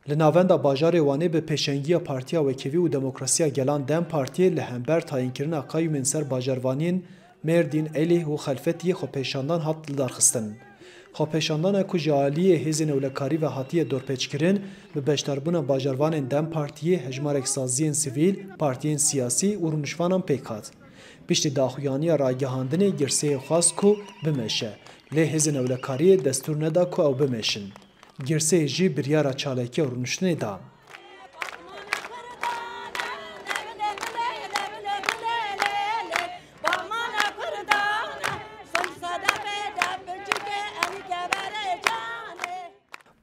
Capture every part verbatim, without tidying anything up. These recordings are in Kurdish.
Li navenda bajarê Wanê bi pêşengiya Partiya Wekevî û Demokrasiya Gelan DEM Partiyê li hember tayînkirina qayûmên ser bajarvaniyên Mêrdîn, Elîh û Xelfetiyê xwepêşandan hat lidarxistin. Xwepêşandana ku ji aliyê hêzên ewlekarî ve hatiye dorpêçkirin, bi beşdarbûna bajarvanên DEM Partiyê, hejmarek saziyên sivîl, partiyên siyasî û rûniştvanan pêk hat. Piştî daxuyaniya ragihandinê, girseyê xwest ku bimeşe, lê hêzên ewlekariyê destûr neda ku ew bimeşin. Girseyê jî biryara çalakiya rûniştinê da.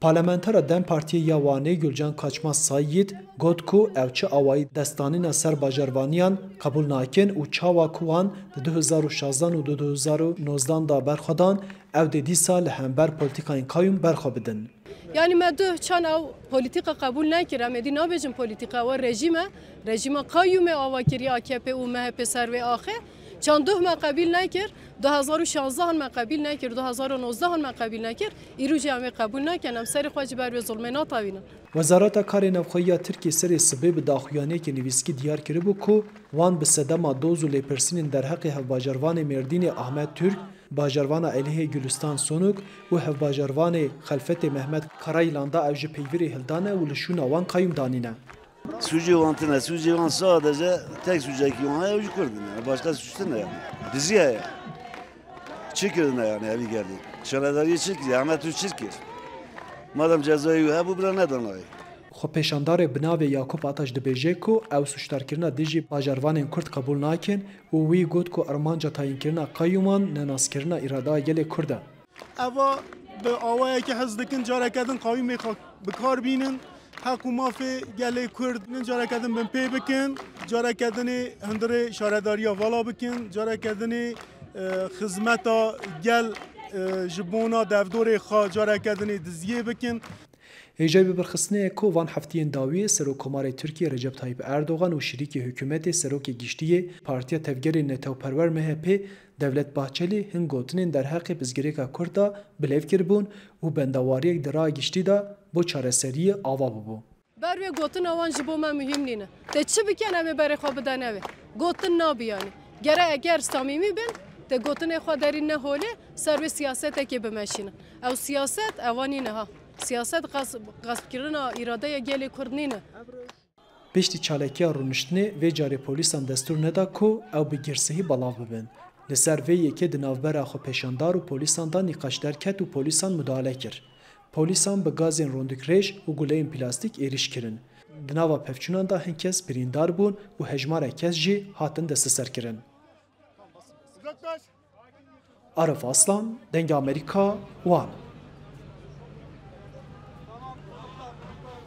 Parlamentera DEM Partiyê ya Wanê Gulcan Kaçmaz Sayîd got ku ew çi awayî destdanîna ser bajarvaniyan qebûl nakin û çawa ku wan di du hezar û şazdan û du hezar û nozdan de berxwe dan, ew dê dîsa li hember polîtîkayên qayûm berxwe bidin. Yanî me duh çan ew polîtîka qebûl nekir, em êdî nabêjin polîtîka, ew rejîm e, rejîma qayûmê ava kiriye A K P û M H P ser vê axê. Çan duh me qebîl nekir, du hezar û şazdehan me qebîl nekir, du hezar û nozdehan me qebîl nekir, îro jî em ê qebûl nekin, em serê xwe ji ber vê zulmê natewînin. Wezareta Karê Navxweyî ya Tirkiyê serê sibê bi daxuyaniyekê nivîskî diyar kiribû ku wan bi sedema doz û lêpirsînên derheqê hevbajarvanê Mêrdînê Ahmet Türk, bajarvana Elihê Gülistan Sonuk û hevbajarvanê Xelfetê Mehmet Karayîlan da ew ji peyvîrê hildane û li şûna wan qayûm danîne. Sûcê wan tune, sûcê wan sadece tek sûcekî wan heye, ew jî Kurd in. Yani başka suç tune yani. Dizî heye. Çi kirine yani evî gelî? Şaredariyê çi kir? Ahmet Türk çi kir? Madem cezayê wî hebû, bira nedana wê. Xwepêşandarê bi navê Yakup Ataş dibêje ku ew sûcdarkirina dijî bajarvanên Kurd qebûl nakin û wî got ku armanca tayînkirina qayûman nenaskirina îradeya gelê Kurd e. Eva bi awayekî hez dikin, careke din qayûmê xwe bi kar bînin, heq û mafê gelê Kurd nin careke din binpê bikin, careke dinê hundirê şaredariya vala bikin, careke dinê, e, xizmeta gel, e, ji bona devdorê xwe careke dinê diziyê bikin. Hêjayî bi birxistinê ye ku van heftiyên dawiyê Serokkomarê Tirkiyê Recep Tayyip Erdogan û şirîkê hikûmetê Serokê Giştî yê Partiya Tevgerê Netewperwer M H P Devlet Bahçelî hin gotinên derheqê pirsgirêka Kurd de bilêv kiribûn û bendawariyek di raya giştî de bo çareseriyê ava bibû. Ber wê gotina wan ji bo me muhîm nîne. Te çi bikin em ê berê xwe bidene wê. Gotin nabî yanî. Gere eger samîmî bin, te gotinê xwe derî ne holê, ser wê siyasetekê bimeşînin. Ew siyaset, ewa nîne ha. Siyaset qas-, qespkirina îradeya gelê Kurd nîne. Piştî çalakiya rûniştinê vê carê polîsan destûr neda ku ew bi girsehî belav bibin. Li ser vê yekê di navbera xwepêşandar û polîsan de nîqaş derket û polîsan mudahale kir. Polîsan bi gazên rondikrêj û guleyên plastîk êrîş kirin. Di nava pevçûnan de hin kes birîndar bûn û hejmarek kes jî hatin desteserkirin. Arif Aslan, Dengê Amerîka, Wan.